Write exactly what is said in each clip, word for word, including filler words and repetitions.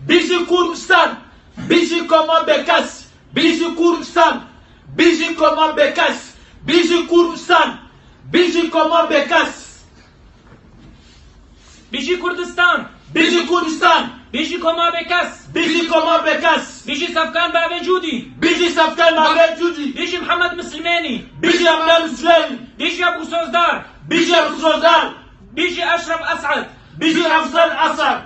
Bijî Kurdistan! Bijî Koma Bekas! Bijî Kurdistan! Bijî Koma Bekas! Bijî Kurdistan! Bijî Koma Bekas! Bijî Kurdistan! Bijî Kurdistan! Bijî Koma Bekas! Bijî Koma Bekas! Bijî Sefkan Bavê Cûdî! Bijî Sefkan Bavê Cûdî! Bijî Mihemed Mislimênî! Bijî Emre Mislen! Bijî Ebû Sozdar! Bijî Ebû Sozdar! Bijî Eşref Esed! Bijî Efsel Esed!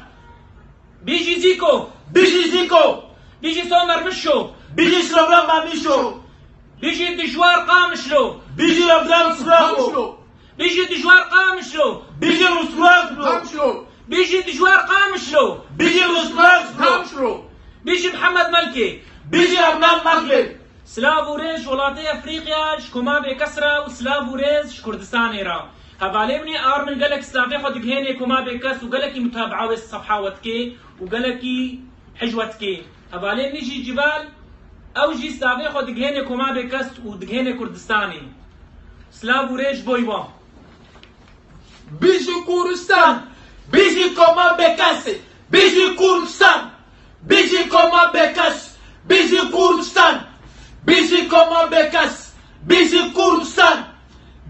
Bijî Zîko! Bijî Zîko! Bijî Somer Mişo! Bijî Somer Mişo! Bijî Dijwar Qamişlo! Bijî Evdem Suraxo! Bijî Dijwar Qamişlo! Bijî Rusmazlo! Bijî Dijwar Qamişlo! Bijî Rusmazlo! Bijî Mihemed Melkê! Bijî Emran Makle! Silav û rêz ji welatê Efrîqya, ji Koma Bêkes re û silav û rêz ji Kurdistanê re. Hevalê min ê Armin gelek silavê xwe digihênê Koma Bêkes û gelekî mutabaa wê sefha we dikê û gelekî hij we dikê. Hevalê min jî Cival, ew jî silavê xwe digihênê Koma Bêkes û digihênê Kurdistanê. Silav û rêz ji bo wan. Bijî Kurdistan! Bijî Koma Bêkes! Bijî Kurdistan! Bijî Koma Bêkes! Bijî Kurdistan! Bijî Koma Bêkes! Bijî Kurdistan!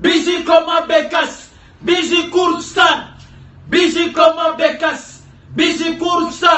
Bijî Koma Bêkes! Bijî Kurdistan! Bijî Koma Bêkes! Bijî Kurdistan!